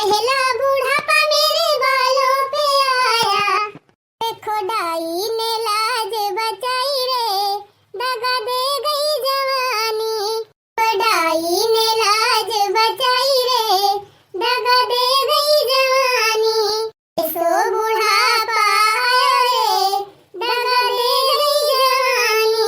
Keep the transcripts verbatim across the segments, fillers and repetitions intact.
हेला बुढ़ापा मेरे बालों पे आया। देखो दाई ने लाज बचाई रे, दगा दे गई जवानी। दाई ने लाज बचाई रे, दगा दे गई जवानी। सो बुढ़ापा आया रे, दगा दे गई जवानी।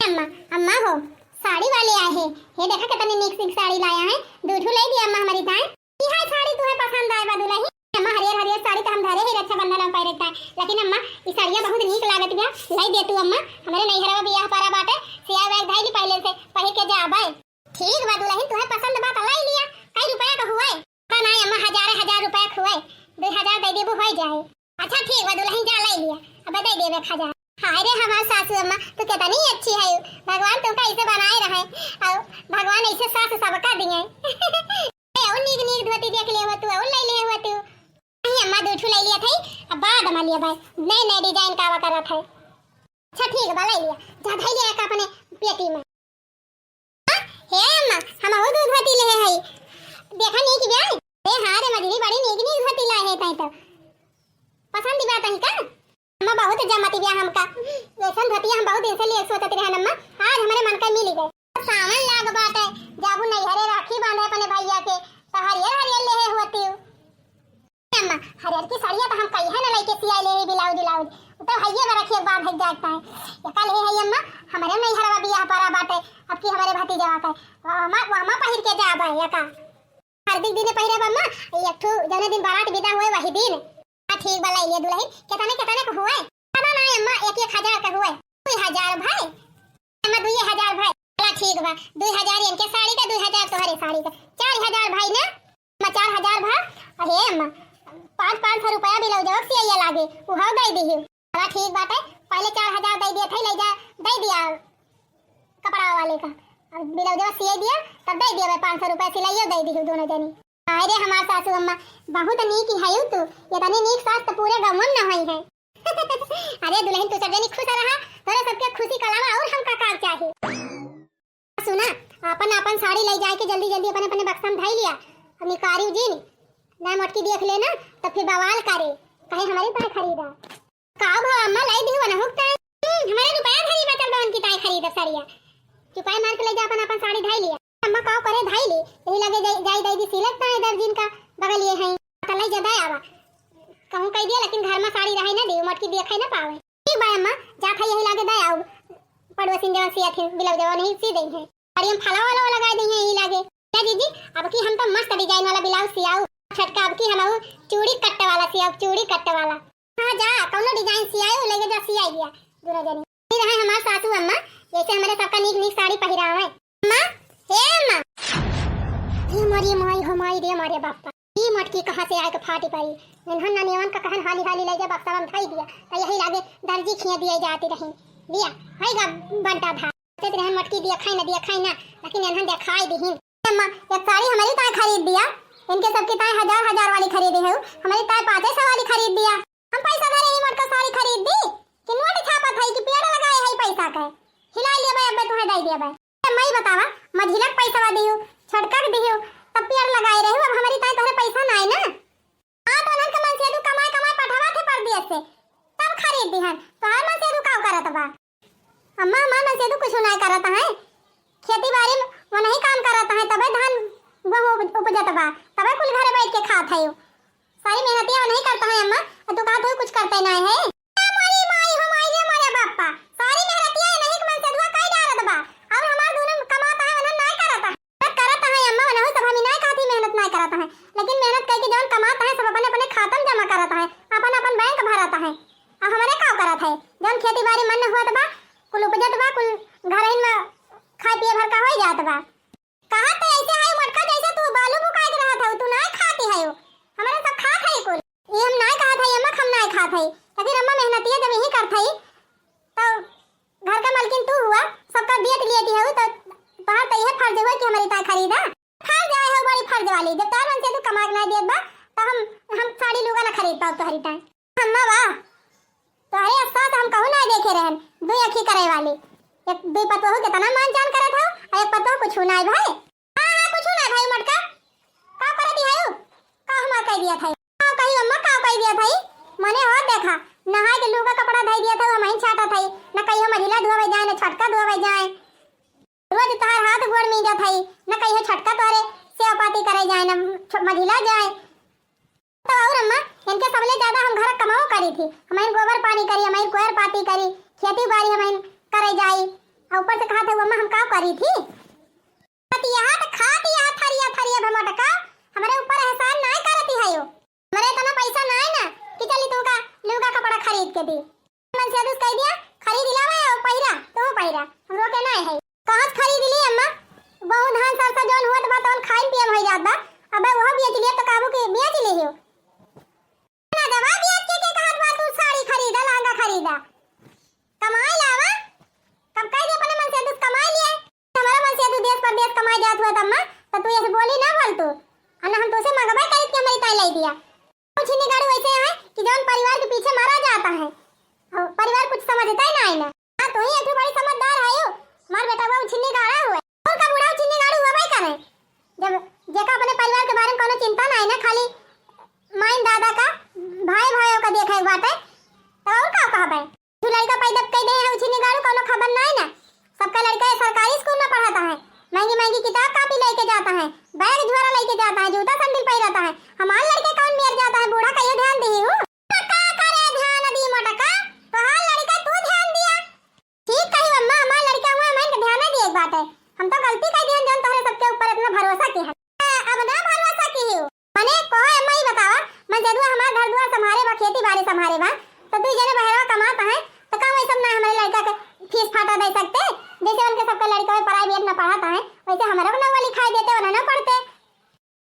अम्मा, अम्मा हो, साड़ी वाले आए हैं। हे देखा कितनी नीक नीक साड़ी लाया है। दू ठू ले दिया अम्मा हमारी ताई। ई है साड़ी तुहे पसंद आए बा दुलही? अम्मा, हरियर हरियर साड़ी तो हम धरे ही रक्षाबंधन में पहिरे ताई, लेकिन अम्मा, ई साड़िया बहुत नीक लागत बिया, लाई दे तू अम्मा। हमरे नैहरवा बियाह पारा बाटे, सिया बैग धइली पहले से, पहिर के जाबे। ठीक बा दुलही, तुहे पसंद बा तो लाई लिया। कई रुपया का हुए? पता नहीं अम्मा, हजारे हजार रुपया का हुए, दो हजार दे देबू हो जाए। अच्छा ठीक बा दुलही, जा लाई लिया, अब दे देबे एक हजार। हाय रे हमार सासू अम्मा, तू कितनी अच्छी है, भगवान तुमका ऐसे बनाए रहे, और भगवान ऐसे सास सबका दिए। ए, और नीक नीक धोती देख ले हो तू, और ले ले हो तू। नहीं अम्मा, दू ठू ले लिया था, अब बाद में लिया भाई, नए नए design का आवा करत है। अच्छा ठीक बा, ले लिया, जा धई लिया का अपने पेटी में। हाँ, हे अम्मा, हम और दू धोती ले है, देखा नीक ब्या। ए हाँ रे मझली, बड़ी नीक नीक धोती लाए है तै तो। पसंद बा तही का? अम्मा बहुत जमती बिया हमका। ऐसन धोतिया हम बहुत दिन से लिए सोचत रहन अम्मा, आज हमरे मन का मिल गए। सावन लाग बाटे, जाबू नैहरे राखी बांधे अपने भैया के, तो हरियर हरियर लेहे होती। अम्मा, हरियर की साड़िया तो हम कहिए न लेके सियाई लेही ब्लाउज उलाउज, वो तो हइये बा रखिए बांध जाता है। ये कल है, है अम्मा, हमरे नैहरवा बियाह परा बाटे, अब की हमरे भतीजवा का, वो अम्मा, वो अम्मा पहिर के जाबे, ये का? हरदी के दिने पहिरब अम्मा, एक ठो जौने दिन बारात विदा हुए वही दिन। हाँ, ठीक बा, लाई लिया दुलही। केतने, केतने के हुए? पता नहीं अम्मा, एक एक हजार के हुए। दुई हजार भाई? अम्मा, दुई हजार भाई। चला ठीक बा, दुई हजार इनके साड़ी का, दुई हजार तोहरे साड़ी का। चार हजार भाई ना? अम्मा, चार हजार भा। अरे अम्मा, पाँच, पाँच सौ रुपया ब्लाउजवा सियाइया लागे, उहाव दे दिही। चला ठीक बाटे, पहले चार हजार दे दिया था, ले जा, दे दिया। कपड़ा वाले का। अब ब्लाउजवा सिए दिया, तब दे दिया भाई, पाँच सौ रुपया सिलाइयो दे दिहू दोनों जनी। हाय रे हमार सासू अम्मा, बहुत नीक ही हयू तू, इतनी नीक सास तो पूरे गाँव में न होई है। अरे दुलहिन, तू सब जनी खुश रहा, तोरे सबके खुशी के अलावा और हमका का चाही? सुना, अपन अपन साड़ी ले जाए के जल्दी जल्दी अपन अपने बक्सा में धई लिया, अब निकारियो जिन, ना मोटकी देख लेना, तब फिर बवाल करे, कहे हमरे ताई खरीदा। का भा अम्मा, लाई दिहू वनहुक ताई? हम्म, हमरे रुपया धरी बचल बा, उनकी ताई खरीदब साड़िया। चुपाई मार के ले जा, अपन, अपन साड़ी धाई लिया। अम्मा का करे धाई ले, यही लगे जाई, जाई दे दी सिलत ताई दर्जिन का बगलिए हैं। त ले जा दे आवा। कहूँ कह दिया, लेकिन घर में साड़ी रहे ना दे, मटकी दिया खाई ना पावे। ठीक बा अम्मा, जा था यही लागे दे आऊ। पड़ोसिन जवन सिया थे, ब्लाउज जवन ही सी दे हैं। साड़ी हम फला वाला लगा दे हैं यही लागे। ले दीदी, अब की हम तो मस्त design वाला ब्लाउज सियाऊ। छोटका अब की हम आऊ चूड़ी कट वाला सियाऊ, चूड़ी कट वाला। हाँ जा, कौनो design सियाए हो, लेके जा सियाई दिया दोनों जनी। ये रहे हमार सासू अम्मा, जैसे हमरे सबका नीक नीक साड़ी पहिरावे। अम्मा, हे अम्मा। हे मोरी माई हो माई रे, मारे बापा। ई मटकी कहाँ से आए के फाटी पड़ी? इन्हन ननियवन का कहन हाली हाली ले जा बक्सा में धई दिया। तो यही लागे दर्जी खिया दिए जाती रही। दिया, है गा बंटा भा। सोचत रहन मटकी दिया खाई ना, दिया खाई ना, लेकिन इन्हन दिखाई दिहिन। अम्मा, एक साड़ी हमारी ताई खरीद दिया, इनके सबकी ताई हजार हजार वाली खरीदे है, हमारी ताई पाँचे सौ वाली खरीद दिया। हम पैसा धरे ही मोटका साड़ी खरीद दी कि नोट छापत है कि पेड़ लगाए है पैसा के? हिला लिया भाई, अब्बे तुम्हें दे दिया भाई। मैं बतावा, मझिलक पैसा दियो, छोटका के दियो, तब पेड़ लगाए रहे हो, अब हमारी ताई तोहरे पैसा ना है ना। हाँ, तो उन्हन के मन से तू कमाए कमाए पठावा थे परदेस से, तब खरीद दिहन, तोहर मन से तू का करत बा? अम्मा, हमार मन से तो कुछ नहीं करत है, खेती बाड़ी में वो नहीं काम करत है, तबे धान गेहूं उप-, उपजत बा, तबे कुल घरे बैठ के खात है। सारी मेहनतिया वो नहीं करता है अम्मा, और तू कहा तू कुछ करते नहीं है। ए मोरी माई हो माई रे मोरे बापा, सारी मेहनतिया ये नहीं के मन से दुआ कई डारत बा, और हमार दोनों कमाता है, उन्हें नहीं करता है। मेहनत करत है अम्मा, वनहु सब हम ही नाय कहत ही मेहनत नाय करत है, लेकिन मेहनत करके जौन कमात है सब अपने अपने खाता में जमा करत है, अपन अपन बैंक भरत है। आ हमरे का करत है, जौन खेती बाड़ी मन होत बा, कुल उपजत बा, कुल घरहिन में खाए पिए भर का होई जात बा। कहा तो ऐसे है मोटका, जैसे तू बालू बुकाई के रहत है, तू नाय खाती है, हमरे सब खात है कुल। ये हम नाय कहत है अम्मा, हम नाय खात है, लेकिन अम्मा मेहनतिया जब यही करत है तो घर का मालकिन तू हुआ, सबका दियत लियत हऊ, तो तोहार तो यह फर्ज हुआ कि हमारी ताई खरीदा। फर्ज आए हो बड़ी फर्ज वाली, जब तोहार मन से तू कमा के ना दियत बा, तो हम, हम साड़ी लुगा ना खरीद पाओ तोहरी ताई। अम्मा वाह, तोहरे अस्ता तो हम कहूँ ना देखे रहन, दो अखी करे वाली। एक दो पतोहू कितना मान जान करत हो, और एक पतोहू कुछ ना है भाई। हाँ, हाँ, कुछ ना भाई मटका, का करत है हो? का हमार दिया था। का कही अम्मा, का कही दिया था? मने हो देखा, नहाए के लूगा कपड़ा धई दिया था, हमहिन छाटा था। न कहियो मझिला धोवे जाए, न छोटका धोवे जाए। रोज तोहार हाथ गोड़ मीजत हई, न कहियो छोटका तोहरे सेवा पाती करे जाए, न छ-, मझिला जाए। तो और अम्मा, इनके सबले ज्यादा हम घर कमाओ करी थी, हमहिन गोबर पानी करी, हमहिन कोयर पाती करी, खेती बाड़ी हमहिन करे जाई, और ऊपर से कहा था, "अम्मा, हम का करी थी?" पतिया तो खाती है थरिया थरिया भमटका, हमरे ऊपर एहसान नाय करती है यो। हमरे इतना पैसा नाय ना कि चली तुमका लूगा कपड़ा खरीद के दी। मनसेदुस कह दिया, "खरीद लावा और पहिरा, तू पहिरा, हम रोके नाय है।" कहाँ से खरीद ली अम्मा? बहुत धान सरसों जौन हुआ तो बा, तौन खाइन पियन हो जात बा। अबे वह बेच लिया तो काबू के बेच ली हो। ना दवा बेच के, के कहत बा तू साड़ी खरीदा, लहंगा खरीदा। कमाई लावा, कब कह दे अपने मनसेदुस कमाई लिए। हमारा मनसेदु देश परदेश कमाई जात हुआ तम्मा, तो तू ऐसे बोली ना फालतू। और ना हम तुझसे मंगबे करी कि हमारी ताई लाई दिया। छिन्नी गाड़ू ऐसे है कि जौन परिवार के पीछे मारा जाता है और परिवार कुछ समझता ही ना है ना। हाँ, तू ही एक ठो बड़ी समझदार है यू। हमार बेटा वो छिन्नी गाड़ा हुआ है। और का बूढ़ा छिन्नी गाड़ू हुआ भाई करे? जब जेका अपने परिवार के बारे में कोनो चिंता ना है ना, खाली माइन दादा का, भाई भाई का देखे के बाटे, तो और का कहबे? तू लड़का पैदा कई दे है, छिन्नी गाड़ू कोनो खबर ना है ना। सबका लड़का ये सरकारी स्कूल में पढ़ाता है, महंगी महंगी किताब कापी लेके जाता है, बैग झोरा लेके जाता है, जूता सैंडल पहिराता है। हमार लड़के कौन मेर जाता है, बूढ़ा कहियो ध्यान दी हूँ। का करे ध्यान दी मोटका, तोहार लड़का तू ध्यान दिया। ठीक कही अम्मा, हमार लड़का हुआ, हमार के ध्यान दिए के बाटे। हम तो गलती कर दिया जौन तोहरे सबके ऊपर इतना भरोसा किया। अब ना भरोसा की हूँ। मने कहो अम्मा, ई बतावा, मनसेदुआ हमार घर दुआर संभारे बा, खेती बाड़ी संभारे बा, तो तू जने बहरवा कमात है, तो का वही सब ना हमारे लड़का के फीस फाटा दे सकते? जैसे उनके सबके लड़का में प्राइवेट ना पढ़ाता है, वैसे हमारे को नौवा लिखाई देते, वरना ना पढ़ते।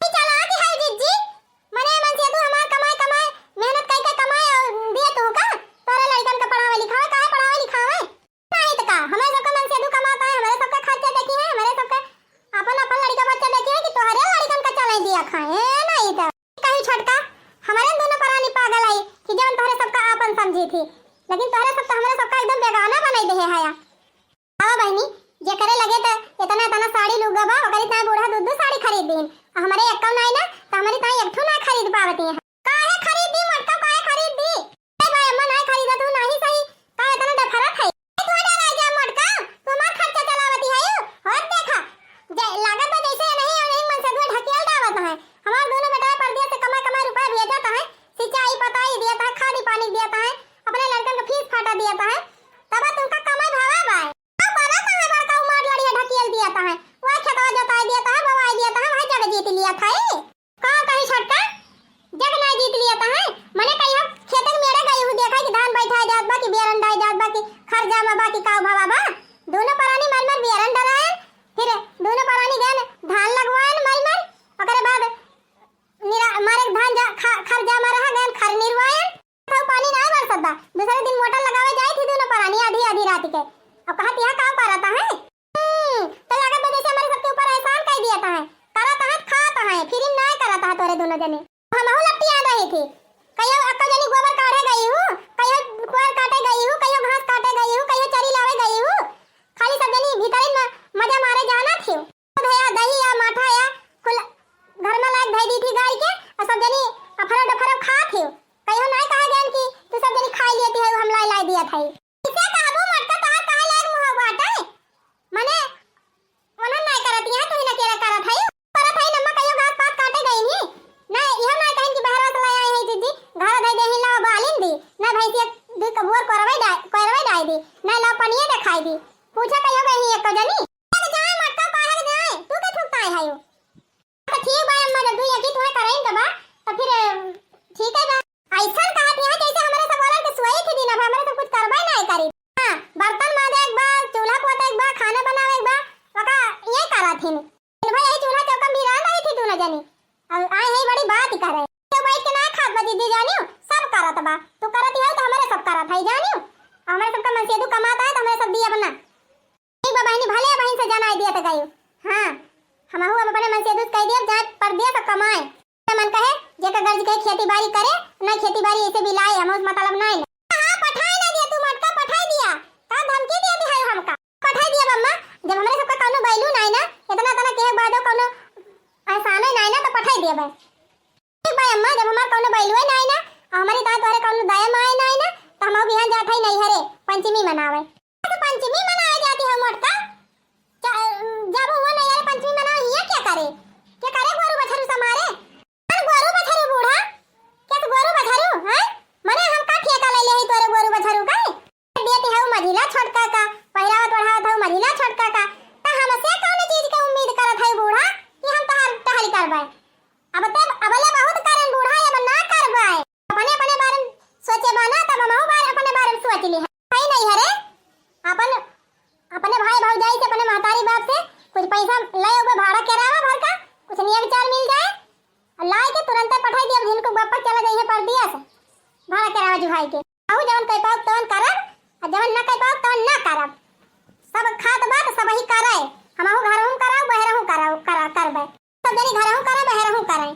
ई चालाक है जिज्जी, मने मनसेदु हमार कमाए, कमाए, मेहनत कई के कमाए और दिए तू का? तोरे लड़कन के पढ़ावे लिखावे, काहे पढ़ावे लिखावे? नहीं तो का, हमारे सबके मनसेदु कमाता है, हमारे सबके खर्चा देखी है, हमारे सबके अपन अपन लड़का बच्चा देखी है कि तोहरे लड़कन का चलाई दिया खाए, ए नहीं तो। कहीं छोटका, हमारे दोनों परानी पागल आई कि जौन तोहरे सबका आपन समझी थी, लेकिन तोहरे सब तो हमारे सबका एकदम बेगाना बनाई दे है। आवा बहिनी, जेकरे लगे त इतना इतना साड़ी लुगा बा, ओकरी ताई बूढ़ा दू दू साड़ी खरीद दीन। आ हमरे एक्को नाई ना, त हमरी ताई एक ठो ना खरीद पावती है। काहे खरीद दी मोटका, काहे खरीद दी? ए भाई अम्मा, नाई खरीदा तू, नाही सही। का इतना डफरत है? ए, तू डरा जा मोटका, तू हमार खर्चा चलावती है यू। और देखा, जे लागत बा जैसे नहीं और नहीं मनसेदुआ ढकेल डावत है। हमार दोनों बेटा परदेस से कमा कमा रुपया भेजत है, सिंचाई पताई दियत है, खादी पानी दियत है, अपने लड़कन के फीस फाटा दियत है, तब तुमका कमाई भावा बा। का करत है बड़का उमार लड़िया ढकियल दिया था है, वह खेतवा जोताई दिया था है, बोवाई दिया था है, वह जग जीत लिया था है। का कही छोटका, जग ना जीत लिया था है, मने कहियो खेत के मेड़े गई हूँ, देखा कि धान बैठा जात बा कि बेरन डाई जात बा कि खरजा में बा कि काव भवा बा। दोनों परानी मर मर बेरन डरायन, फिर दोनों परानी गए धान लगवायन मर मर, ओकरे बाद निरा-, मारे धान जा-, खा-, खरजा में रहा गए खर निरवायन। तो पानी ना बरसत बा। दूसरे दिन मोटर लगावे जाई थी दोनों परानी आधी आधी रात के। अब कहत यहाँ का करत है? हम्म, तो लागत बा जैसे हमारे सबके ऊपर एहसान कर दिया था है। करत है, खात है, फ्री में ना करत है तोरे दोनों जने। हमहू लपटिया रही थी। कहियो अक्का जनी गोबर काढ़े गई हूँ, कहियो कोयर काटे गई हूँ, कहियो घास काटे गई हूँ, कहियो चरी लावे गई हूँ। खाली सब जनी भीतरी में मजा मारे जाना थी। दूध या, दही या, माठा या, कुल घर में लायक धई दी थी गाय के, और सब जनी अफरो डफरो खात ही। कहियो नाय कहा गयन कि तू सब जनी खाई लियत है, हम लाई लाई दिया था। इसे कहबो मोटका, तोहार काहे लायक मुँह बाटे? मने, ओनन नाय करत है, तू ही ना केरा करत है। करत है, नम्मा कहियो घास पात काटे गई नी। ना, इहो नाय कहिन कि बहरवा से ले आई है जीजी, घर धई देही, लाओ बालिन दी। ना भैंसिया दुई कबूर कोरवे डाय, कोरवे डाय दी। ना लाओ पनिया देखाई दी। पूछा कहियो गई एक जनी। जाए मटका काहे के जाए? तू के थूकता है यो? तो ठीक बा अम्मा, जब तू यकी तुम्हें कराइन के बा, तो फिर, अम, ठीक है बा। ऐसन कहत यहाँ जैसे हमारे सब औरत के सोई थी दिन, अब हमारे सब कुछ करबे नहीं करी। हाँ, बर्तन माजे एक बा, चूल्हा पोते एक बा, खाना बनावे एक बा, वका ये करा थी। दिन भर यही चूल्हा चौका में भिरान रही थी दोनों जनी। अब आए हैं बड़ी बात ही करे। तो बैठ के ना खात बा दीदी जानियो, सब करत बा। तू करत ही हो तो हमारे सब करत है जानियो। हमारे सबका मनसेदू कमाता है तो हमारे सब दिया बना। ठीक बा बहिनी, भले बहिन से जनाई दिया तो गयो। हाँ, हमहू अब अपने मनसेदू से कह दिया, जाए परदेस और कमाए। ना मन कहे, जेकर गर्ज कहे खेती बाड़ी करे, ना खेती बाड़ी ऐसे भी लाए, हम उस मतलब ना है। हाँ, पठाए ना दिया, तू मटका पठाए दिया। का धमकी दिया भी है हमका? पठाए दिया बम्मा, जब हमरे सबका कौनो value ना है ना, इतना इतना कहे बादो कौनो एहसाने ना है ना, तो पठाए दिया बस। ए भाई अम्मा, जब हमार कौनो बैलुए ना आई ना, और हमारी दाई तोहरे कौनो दाया माए ना आई ना, तो हम बिहान जात हई नैहरे पंचमी मनावे। तो पंचमी मनाए जाती है मोटका? च-, जब वो नैहरे पंचमी मनावे, हियाँ क्या करे? क्या करे गोरू बछरू समारे? अरे गोरू बछरू बूढ़ा, क्या तू गोरू बछरू, हैं? मने हम का ठेका ले ले हई तोरे गोरू बछरू का? देत हऊ मझिला छोटका का, पहिरावत ओढ़ावत हऊ मझिला छोटका का, त हमसे कौन चीज के उम्मीद करत हई बूढ़ा कि हम तोहार टहल करबै? अब ते, अबले बहुत करन बूढ़ा, अब ना करबै। अपने, अपने बारे में सोचे बा ना, तब हमहू बारे, अपने बारे में सोच ली है। हई नैहरे, अपन, अपने भाई भौजाई से, अपने महतारी बाप से कुछ पैसा ले अउबे, भाड़ा किराया भर का, कुछ नियम चार मिल जाए, और लाए के तुरंते पठाई दिया, जिनको बापा चला जाइए परदेस, भाड़ा किराया जुहाई के। अहू जवन कह पाओ तवन करब, और जवन ना कह पाओ तवन ना करब। सब खात बात सब ही करे, हमहू घरहू करब, बहरहू करब, करा, करबे। सब जनी घरहू करे, बहरहू करे।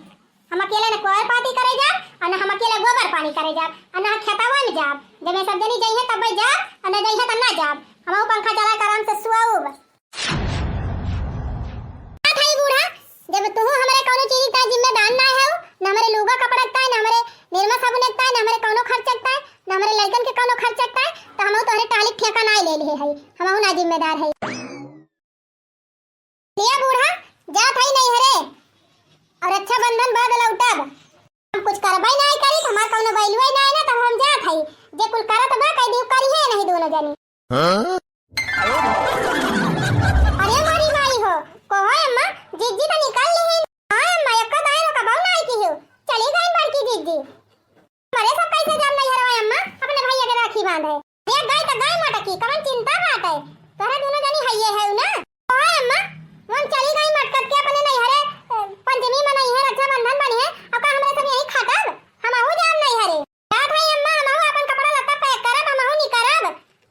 हम अकेले न कोयर पाती करे जाब, और न हम अकेले गोबर पानी करे जाब, और न खेतवा में जाब। जब ये सब जनी जइहे तब जाब, और न जइहे तब ना जाब। हमहू पंखा चला के आराम से सुआउब। का भाई बूढ़ा, जब तुहू हमरे कौनो चीज का जिम्मेदार ना है, न हमरे लूगा कपड़ा का, न हमरे निरमा साबुन का, न हमरे कौनो खर्च का, न हमरे लड़कन के कौनो खर्च का, तो हमहू तोहरे टहली ठेका ना ले लिए है, हमहू ना जिम्मेदार है। लिया बूढ़ा, जात हई नैहरे, और रक्षाबंधन बाद लौटब। हम कुछ करबै नाई करी, हमार कौनो बैलुए नाई ना, तब हम जात हई। जे कुल करत बा, कह दियो करी है नहीं दोनों जनी। हाँ? अरे मोरी माई हो, कहो अम्मा, जिज्जी तो निकल ली है। हाँ अम्मा, एको दाई रुका बहु नाई की हो, चली गई बड़की जिज्जी। अरे सब कैसे जाब नैहरवा अम्मा, अपने भैया के राखी बांधे। अरे गई तो गई मटकी, कवन चिंता बाटे? तोहरे दोनों जनी हइये है ना? ओए अम्मा, हम चली गई मटकत के अपने नैहरे, अ, पंचमी मनइहे, रक्षाबंधन बनिहे, अब का हमरे सब यहीं खटब? हमहू जाब नैहरे। जात हई अम्मा, हमहू अपन कपड़ा लत्ता pack करब, हमहू निकरब।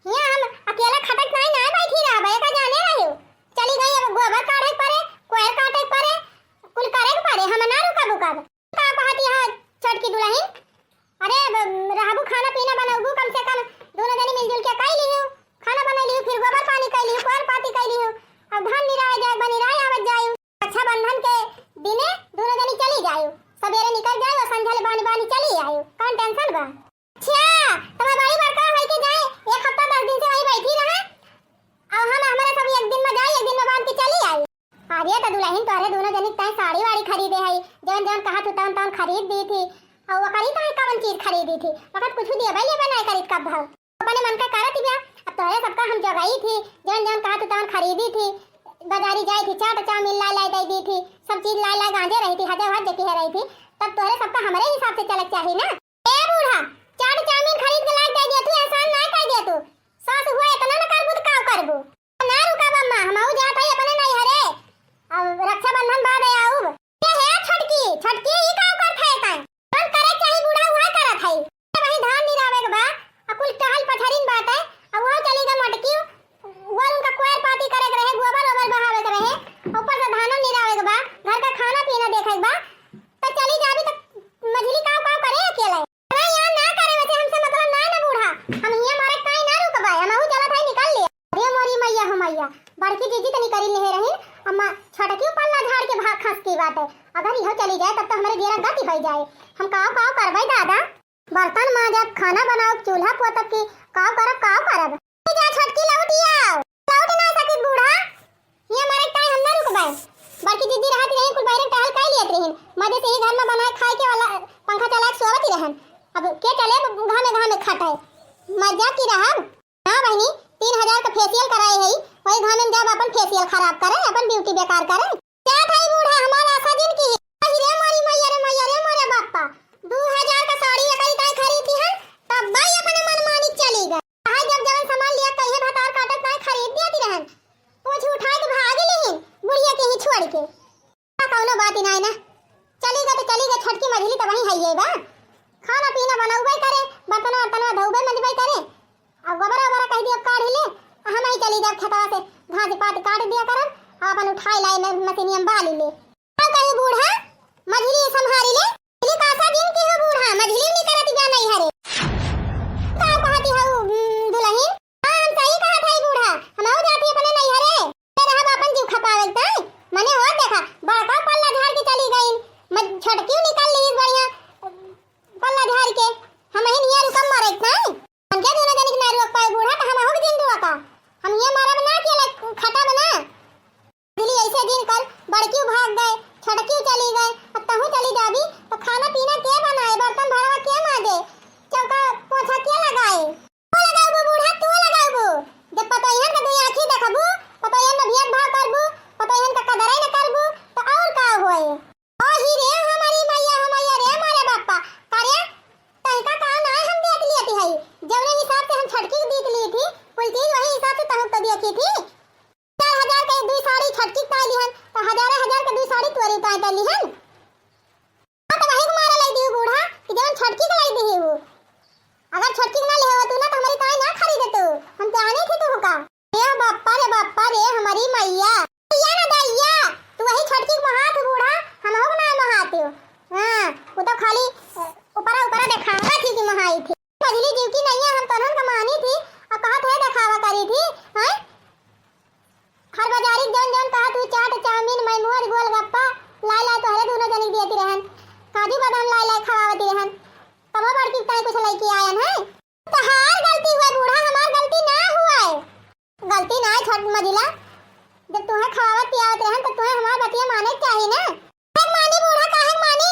हियां हम अकेला खटक नाई, नाई बैठी रहब, एका जाने रहियो। चली गई, अब गोबर काढ़े के परे, कोयर काटे के परे, कुल करे के परे, हम ना रुकब उकब। का कहत हया छोटकी दुलहिन? अरे, ब-, रहबू, खाना पीना बनउबू, कम से कम दोनों जनी मिलजुल के कइ लिहू, खाना बनइ लिहू, फिर गोबर पानी कइ लिहू, कोयर पाती कइ लिहू, अब धान निराए जाए, बा निराए आवत जायू। रक्षाबंधन के दिने दोनों जनी चली जायू, सबेरे निकल जायू और संझा ले बानी बानी चली आयू, कौन tension बा? अच्छा, तब बड़ी बड़का होई के जाए, एक हफ्ता दस दिन से वहीं बैठी रहे, और हम, हमारा सब एक दिन में जाए, एक दिन में बांध के चली आई। अरे त दुलहिन तोहरे दोनों जनी ताई साड़ी वाड़ी खरीदे हई, जवन जवन कहत हू तवन तवन खरीद दी थी। और ओकरी ताई कवन चीज खरीदी थी? वक्त कुछ देबे लेबे नाई करीत कब भाव। अपने मन का करत बिया, अब तोहरे सबका हम जगाई थी, जवन जवन कहत हू तवन खरीदी थी। बाजारी जाई थी, चाट चाउमीन लाई लाई दे दी थी, सब चीज लाई लाई गांजे रही थी, हजे हज के रही थी, तब तोहरे सबका हमरे हिसाब से चलक चाही ना। ए बूढ़ा, चाट चाउमीन खरीद के लाई दे दे तू, एहसान नाई कर दे तू। सास हुआ इतना न करबू त का करबू? ना रुकब अम्मा, हमहू जात हई अपने नैहरे। अब रक्षाबंधन बाद आउब। ए हे छोटकी, छोटकी, ई का करत है तैं? जौन करे चाही बूढ़ा, उहे करत हई। वही धान निरावे के बा, आ कुल टहल पथरिन बाटे, आ उहो चली गई मटकी, वो उनका कोयर पाती करे के रहे, गोबर ओबर बहावे के रहे, ऊपर से धानो निरावे के बा, घर का खाना पीना देखे के बा, त चली जाबी त मझली काव काव करे अकेले। अरे यार, ना करे, वैसे हमसे मतलब ना, ना बूढ़ा। हम हियां मारे काई ना रुकबे, हमहू चलत हई निकल ले। अरे मोरी मैया हो मैया, बड़की जीजी तनी करी लेहे रही, अम्मा छोटकी पल्ला झाड़ के भाग खस की बाटे। अगर इहो चली जाए तब तो हमरे जेरा गति होई जाए। हम काव काव करबे दादा, बर्तन मांजब, खाना बनाउब, चूल्हा पोतब की काव करब, काव करब। जा छोटकी लौट आओ, लौट ना सकित बूढ़ा। हियां मारे ताई हम ना रुकबे। बड़की दीदी रहत रही, कुल बैरन टहल कई लियत रही। मजे से ही घर में बनाए खाए के वाला पंखा चला के सोवत ही रहन। अब के चले घामे घामे खट है। मजा की रहब। ना बहनी, तीन हजार का facial कराए है, वही घामे में जब अपन facial खराब करे, अपन beauty बेकार करे। क्या था बूढ़ा हमारा सजन की? अरे रे मोरी मैया रे मैया रे मोरे बापा। दो हजार का साड़ी एकरी ताई खरीदी है, तब भाई अपने मनमानी चली गई। चाहे जब जवन सामान लिया कहिए भतार काटत नाय खरीद दिया ती रहन। पोछ उठाए के भाग लेहिन, बुढ़िया के ही छोड़ के। आ, कौनो बात ही नाय ना। चली गई तो चली गई, छोटकी मझली तो वहीं है ये बा। खाना पीना बनौबे करे, बर्तन वर्तन धोबे मंजबे करे। अब गोबर ओबर कह दिया काढ़ ले, हम ही चली जाब खेतवा से, घास पात काट दिया करब, अपन उठाए लाए में मशीनिया में बाली ले। का कही बूढ़ा, मझली संभारी ले। मझली का सा दिन की हो बूढ़ा, मझली नहीं करत बा नहीं हरे। का कहती हो, उम, दुलहिन? हाँ, हम सही कहत हई बूढ़ा, हमहू जाती अपने नैहरे। ते रहब अपन जीव खपावे ताई। मने हो देखा, बड़का पल्ला झाड़ के चली गई। मझ-, छोटकी निकल ली बढ़िया। काजू बादाम लाए लाए खवावत रहन, तबो बड़की ताई कुछ लइके आयन है। तहार गलती हुए बूढ़ा, हमार गलती ना हुए। गलती ना है छोट मझिला, जब तुहे खवावत पियावत रहन तो तुहे हमार बतिया माने के चाही ना। काहे के मानी बूढ़ा, काहे के मानी?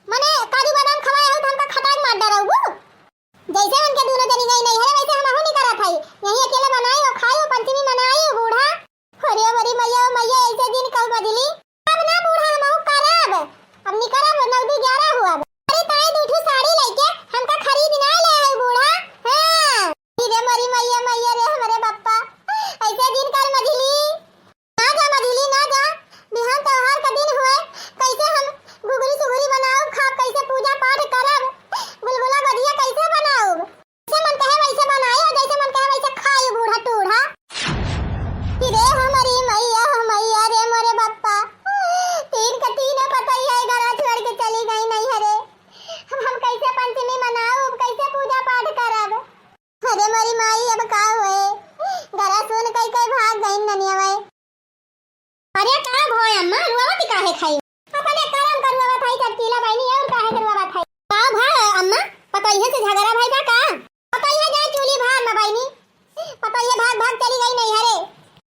मने काजू बादाम खवाए हो तो हमका खटाक मार डरउबू। जैसे उनके दोनों जनी गई नहीं है वैसे हमहू नहीं करत हई। यही अकेले बनाई और खाई और पंचमी मनाई बूढ़ा। अरे मोरी मैया, ओ मैया, ऐसे दिन कब बदली? अब ना बूढ़ा हमहू करब, अब निकरब नौ दू ग्यारह हुआ। अरे ताई दू ठो साड़ी लइके हमका खरीद ना ले है बूढ़ा। हाँ। अरे मोरी मैया, मैया रे हमरे बप्पा, ऐसे दिन कर मझिली। ना जा मझिली, ना जा, बिहान त्योहार का दिन हुए, कैसे हम घुघरी सुघरी बनाउब, खाब कैसे, पूजा पाठ करब, गुलगुला गजिया कैसे बनाउब? जैसे मन कहे वैसे बनाई और जैसे मन कहे वैसे खाई बूढ़ा टूढ़ा। कि रे हमरी मैया, हो मैया रे मोरे बप्पा, तीन का तीनों पतैया घरा छोड़ के चली गई नहीं हरे। अब हम कैसे पंचमी मनाउब, कैसे पूजा पाठ करब? अरे मोरी माई, अब का हुए? घरा सुन कई कई भाग गई ननिया माई। अरे का भोय अम्मा, रुआवत काहे खाई? अपने करम का रुआवत हई चटकीला बहिनी, और काहे के रुआवत हई? का भा अम्मा, पतोहिया से झगड़ा भई बा का? पतोहिया जाए चूल्ही भार में बहिनी, पतोहिया भाग भाग चली गई नहीं हरे।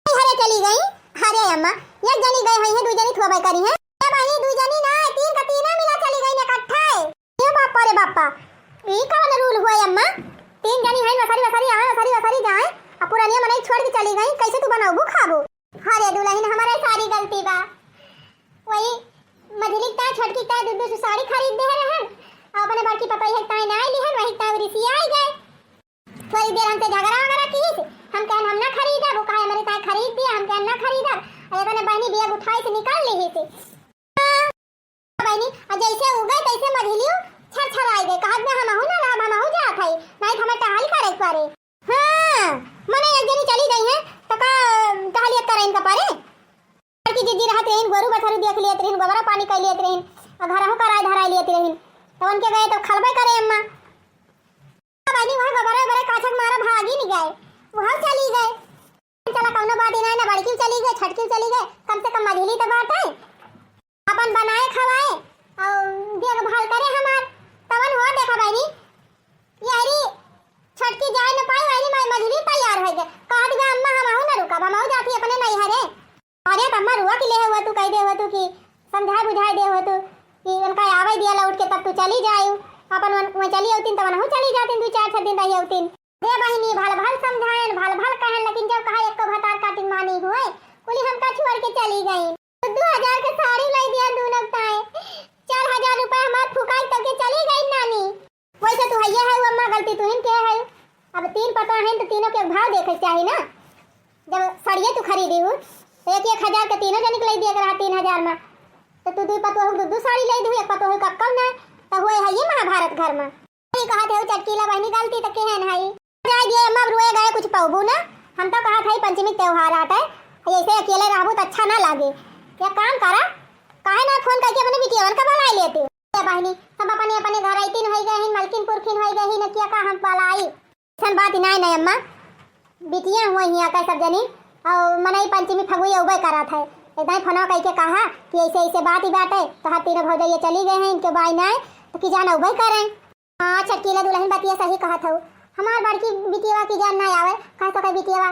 नहीं हरे चली गई? अरे अम्मा, एक जनी गए हुई है, दू जनी थोबे करी है। ए बहिनी, दू जनी ना, तीन का तीना मिला चली गई इकट्ठा। ए बापा रे बापा, ई कवन रूल हुआ अम्मा? तीन जनी है, वसरी वसरी आए, वसरी वसरी जाए, अब पुरनिया मनई छोड़ के चली गई, कैसे तू बनाउबू खाबू? अरे दुलहिन, हमरे सारी गलती बा। वही मझली ता छोटकी ता दू दू साड़ी खरीद दे रहन, और अपने बड़की पतोहिया ताई ना लिहन, वही ता रिसियाई गए। थोड़ी देर हमसे झगड़ा वगड़ा कीस, हम कहन हम ना खरीदब, वो कहे हमरे ताई खरीद दिया, हम कहन ना खरीदब। और इतने बहिनी बिया उठाई से निकाल ली थी। बहिनी, और जैसे उगे तैसे मझिलियो छर छर आई गए, कहत में हमहू ना रहब, हमहू जात हई, नहीं तो हमें टहल करे के पड़े। हाँ, मने एक जनी चली गई है, तो का टहलियत करे इनका पड़े? घर की जिज्जी रहत रहीन, गोरू बछरू देख लियत रहीन, गोबरा पानी कर लियत रहीन, और घरहू कराए धराए लियत रहीन, तो उनके गए तो खलबे करे अम्मा। बहिनी, वह गोबरे बरे काछक मारा भागी नहीं गए, वह चली गए। चला कौनो बात ही नहीं, ना बड़की चली गए, छटकी चली गए, कम से कम मझिली तो बात है, अपन बनाए खवाए और देखभाल करे हमार। तवन हो देखा बहिनी, यहरी छटकी जाए न पाई, वहरी माई मझिली तैयार हो गए, कह दिया अम्मा हमहू न रुकब, हमहू जाती अपने नैहरे। अरे त अम्मा रुआ के ले हुआ तू, कह दे हुआ तू कि समझाए बुझाए दे हुआ तू कि उनका आवे दिया लौट के, तब तू चली जायू, अपन वन-, वहीं चली अउतीन, तब वनहू चली जातीन, दू चार छह दिन रही अउतीन। दे बहिनी, भल भल समझायन, भल भल कहन, लेकिन जब कहा एको भतार काटिन मानी हुए, कुली हमका छोड़ के चली गई। तो दू हजार के साड़ी लाई दिया दोनों ताए, चार हजार रुपए हमार फुकाई तब के चली गई नानी। वैसे तू हइये है अम्मा, गलती तू ही के है। अब तीन पतोह हैं तो तीनों के भाव देखे के चाही ना। जब साड़िये तू खरीदी हूँ तो एक एक हजार के तीनों जनी के लाई दिया के रहा तीन हजार में, तो तू दू पतोह दू दू साड़ी लाई दू, एक पतोह का कम ना, तो हुए है ये महाभारत घर में। ये कहा थे चटकीला बहिनी, गलती तो केहन है? जाए दिए अम्मा, अब रोए गए कुछ पौबू ना। हम तो कहा था पंचमी त्योहार आत है, ऐसे अकेले रहबू तो अच्छा ना लागे। एक काम करा, काहे ना फोन करके अपने बिटियावन का बुला लेते। ए बहिनी, सब अपने अपने घर आईतीन होई गए हैं, मलकिन पुरखिन होई गए हैं, न किया का हम बुलाई। ऐसन बात ही नहीं, नहीं अम्मा, बिटिया हुआ हिया का सब जनी, और मनई पंचमी फगुई उबे करत है। एकदम फोनवा कह के कहा कि ऐसे ऐसे बात ही बात है, तो हर तीनों भौजैया चली गए हैं, इनके बाई ना आए, तो की जाना उबे करें। हाँ, चटकीला दुलहिन बतिया सही कहत हऊ। हमार बड़की बिटियवा की जान ना आवे, कह सके बिटियवा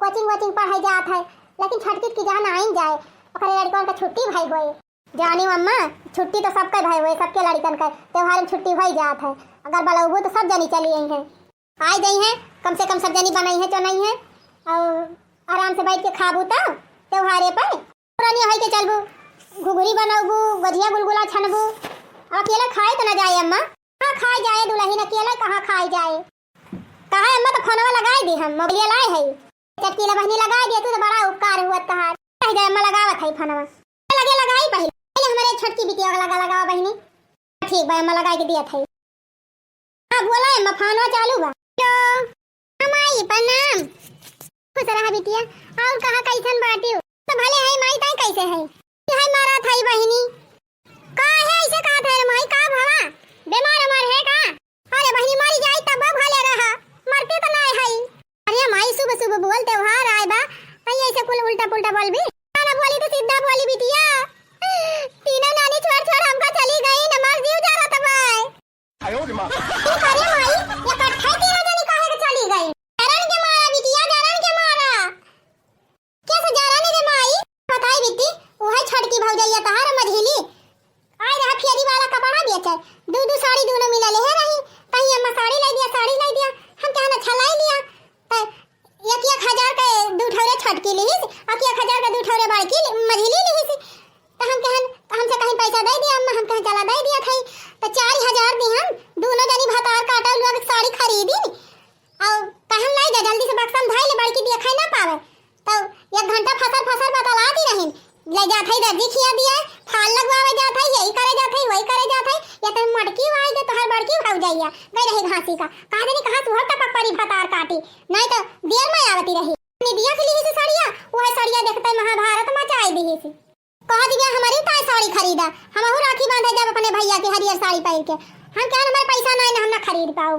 कोचिंग वोचिंग पढ़े जात है, लेकिन छोटकी की जान आइन जाए, ओकरे लड़कन का छुट्टी भई होए। जानी अम्मा, छुट्टी तो सबके भई होए, सबके लड़कन का त्योहार में छुट्टी होई जात है। अगर बलौबू तो सब जनी चली आई हैं, आई गई हैं, कम से कम सब जनी बनाई हैं, चोनाई हैं, और आराम से बैठ के खाबू तो त्योहारे पर। पुरानी होई के चलबू, घुघरी बनौबू, गजिया गुलगुला छनबू, अब अकेले खाए तो ना जाए अम्मा। हाँ, खाए जाए दुलहिन, अकेले कहाँ खाए जाए? कहा अम्मा, तो फोनवा लगाई दी हम, मोबाइल लाए है। चटकीला बहिनी लगाई दे, तू तो बड़ा उपकार हुआ तहार। कह जाए अम्मा, लगावत है फोनवा। लगे लगाई पहले, पहले हमारे छोटकी बिटिया का लगा, लगावा बहिनी। ठीक बा अम्मा, लगाई के दिया था। हाँ, बोला अम्मा, फोनवा चालू बा। हेलो। हाँ माई, प्रणाम। खुश रहा बिटिया। और कहा कैसन बाटियो? तो भले है माई, ताई कैसे है? हाय मारा थाई बहिनी। का है ऐसे कहा था रे माई, का भवा? बीमार उमार है का? अरे बहिनी, मरी जाई तब भले रहा, मरते तो ना है। अरे माई, शुभ शुभ बोल, त्योहार आए बा, आई ऐसे कुल उल्टा पुल्टा बोल भी। ना बोली तो सीधा बोली बिटिया। तीनों नानी छोड़ छोड़ हमका चली गई, न हमार जीव दू दू साड़ी दूनो मिला लेहे रही, कहीं अम्मा साड़ी लाई दिया, साड़ी लाई दिया, हम कहेन अच्छा लाई लिया। त एक एक हजार के दू ठौरे छोटकी लिहिस, अउर एक हजार के दू ठौरे बड़की लि-, मझिली लिहिस। त हम कहेन, हमसे कहीं पैसा दइ दिया अम्मा, हम कहेन चला दइ दिया थई। त चार हजार दिहन, दूनो जनी भतार काटा लोग साड़ी खरीदिन। अउर कहन लाई जा, जल्दी से बक्सा में धइ ले, बड़की दिया खाई ना पावे। त एक घंटा फसर फसर बतलाती रहिन, ले जात हई दर्जी खिया दिया, फाल लगवावे जात हई, यही करे जात हई, वही करे जात हई। ये तो मोटकी वाई के तोहार बड़की भौजैया गई रही घासी का, कहा जानी कहाँ सुहर टपक पड़ी भतार काटी, नहीं तो देर में आवती रही। निदिया के लिए से सड़िया, वह सड़िया देखते महाभारत मचाई दी से। कहा दिया हमारी ताई साड़ी खरीदा, हमहू राखी बांधे जाब अपने भैया के हरियर साड़ी पहिर के। हम कहेन हमारे पैसा नहीं ना, हम ना खरीद पाओ।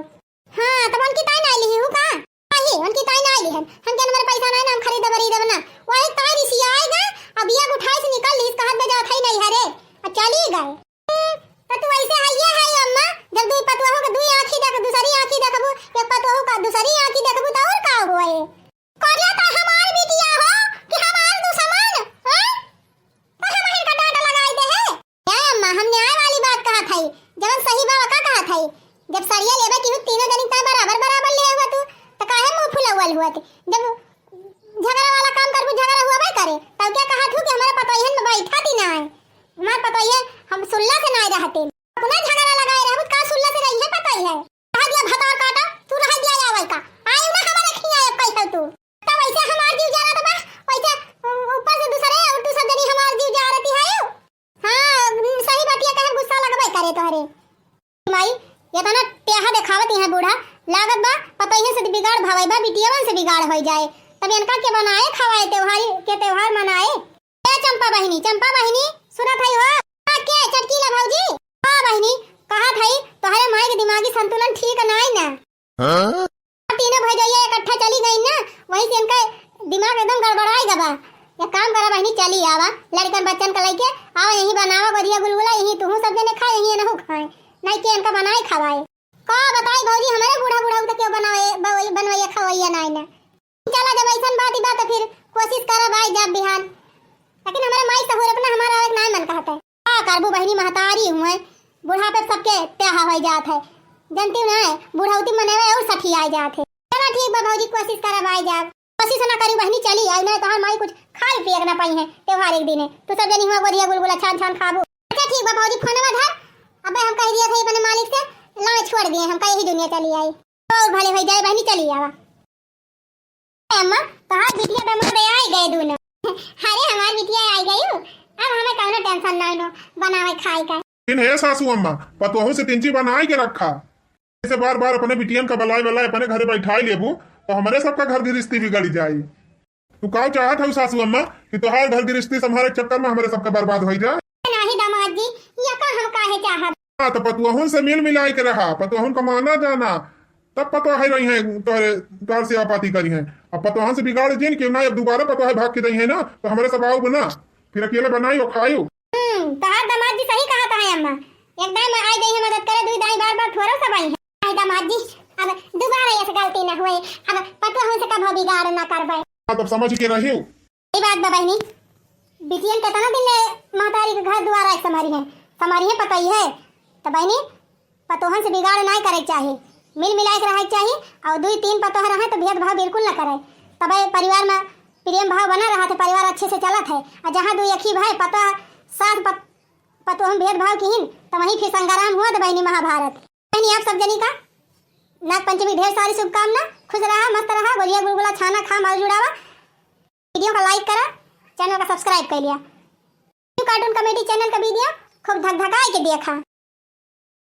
हाँ, तब उनकी ताई नाई लिही हूँ का? नहीं, उनकी ताई नाई लिहन। हम कहेन हमारे पैसा नाई ना, हम खरीदब बरीदब ना। वही ताई रिसियाई गए, अब ये उठाई से निकल लिहिस, कहत बे जात हई नैहरे। अब चली गए। हम्म, तो तू ऐसे हइये है अम्मा, जब दुई पतोहू के दुई आँखी देख, दूसरी आँखी देखबू, एक पतोहू का दूसरी आँखी देखबू, तो और का हुआ है? करे तो हमार बिटिया हो कि हमार दुश्मन, हैं? तो हम इनका डांट लगाई दे है। ए अम्मा, हम न्याय वाली बात कहत हई, जवन सही बा, का कहत हई? जब सड़िया लेबे की हु, तीनों जनी तय बराबर बराबर ले हुआ तू, तो काहे मुंह फुलौल हुआ तू? जब झगड़ा वाला काम करबू, झगड़ा हुआ भाई करे, तब क्या कहत हूँ कि हमारे पतोहियन में बैठा दी ना है, हमार पतोहिया हम सुल्ला से ना रहते, अपना झगड़ा लगाए रहबू, का सुल्ला से रही है पतोहिया? कहा दिया भतार काटा, तू रह दिया जावे का, आए ना हमारे खिया एक पैसा तू। तब वैसे हमार जीव जारत बा, वैसे उ-, ऊपर से दूसरे और दूसर जनी हमार जीव जारती है। हाँ, सही बतिया कहे गुस्सा लगबे करे तोहरे। माई, ये तो ना टेहा देखावत है बूढ़ा, लागत बा पतोहिए से बिगाड़ भवई बा, बिटियावन से बिगाड़ होई जाए। तब इनका के बनाए खवाए, त्योहारी के त्योहार मनाए। ए चंपा बहिनी, चंपा बहिनी, सुनत हई हो? हाँ, के चटकीला भौजी? हाँ बहिनी, कहत हई तोहरे माई के दिमागी संतुलन ठीक नाई ना। हाँ? तीनों भौजैया इकट्ठा चली गई ना, वहीं से इनका दिमाग एकदम गड़बड़ाई गबा। एक काम करा बहिनी, चली आवा, लड़कन बच्चन का लइके आवा, यहीं बनावा गोदिया गुलगुला, यहीं तुहू सब जने खाए, यहीं एनहू खाए, नहीं के इनका बनाए खवाए। का बताई भौजी, हमारे बूढ़ा बूढ़ा तो क्यों बनावे, बवै-, बनवैया खवैया नाई ना। चला, जब ऐसन बात ही बात, तो फिर कोशिश करब, आई जाब बिहान। लेकिन हमारे माई सहूर अपना हमारा आवे के नाय मन कहत है। का करबू बहिनी, महतारी हुए, बुढ़ापे सबके त्याहा हो जात है। जनती ना है, बुढ़ौती मनेवे और सठियाए जात है। चला ठीक बा भौजी, कोशिश करब, आई जाब। कोशिश ना करी बहिनी, चली आई, नहीं तो हमार माई कुछ खाए पिए के ना पाई है त्योहार एक दिन है। तू सब जनी हुआ गोदिया गुलगुला छान छान खाबू। अच्छा ठीक बा भौजी, फोनवा धर, अब हम कह दिया था अपने मालिक से, लावे छोड़ दिए, हम कह यही दुनिया चली आई। और भले हो जाए बहिनी, चली आवा। अम्मा, तोहार बिटिया दमाद आई गए दूनो। अरे, हमार बिटिया आई गई, अब हमें कौनो tension ना हो बनावे खाए का। लेकिन हे सासू अम्मा, पतोहू से तिंची बनाए के रखा। ऐसे बार बार अपने बिटियन का बलाए बलाए अपने घरे बैठाए लेबू, तो हमारे सबका घर गृहस्थी बिगड़ जाई। तू का चाहत हऊ सासू अम्मा कि तोहार घर गृहस्थी संभाले के चक्कर में हमारे सबका बर्बाद हो जाए? नहीं दामाद जी, ये का हम काहे चाहब? हाँ, तो पतोहन से मिल मिलाए के रहा, पतोहन का माना जाना, तब पतोहे रही हैं तोहरे, तोहर सेवा पाती करी हैं। अब पतोहन से बिगाड़ जिन कि ना, अब दोबारा पतोहे भाग के दई हैं ना, तो हमारे सब आऊ ना, फिर अकेले बनाई और खाई। हम्म, तोहार दामाद जी सही कहत है अम्मा, एकदम आई गई है मदद करे, दुई दाई बार बार थोड़ा सब आई है। आई दामाद जी, अब दोबारा ऐसे गलती ना हुए, अब पतोहन से कभो बिगाड़ ना करबे। हाँ, तब समझ के रहियो। ई बात बा बहिनी, बिटियन केतना दिन ले महतारी के घर दुआरा एक संभारी है, संभारी है पतोही है। त बहिनी, पतोहन से बिगाड़ नाय करे के चाही, मिल मिलाए के रहे के चाही। और दुई तीन पतोह रहे तो भेदभाव बिल्कुल ना करे, तबे परिवार में प्रेम भाव बना रहा थे, परिवार अच्छे से चलत है। और जहाँ दुई एक ही भाई पतोह, सास पत-, पतोहन भेदभाव किहिन, त वहीं फिर संग्राम हुआ था बहिनी महाभारत। बहिनी, आप सब जनी का नाग पंचमी ढेर सारी शुभकामना, खुश रहा, मस्त रहा, गोलिया गुलगुला छाना खा, मल जुड़ावा। Video का like करा, channel का subscribe कर लिया। New Cartoon Comedy channel का video खूब धक धकाए के देखा।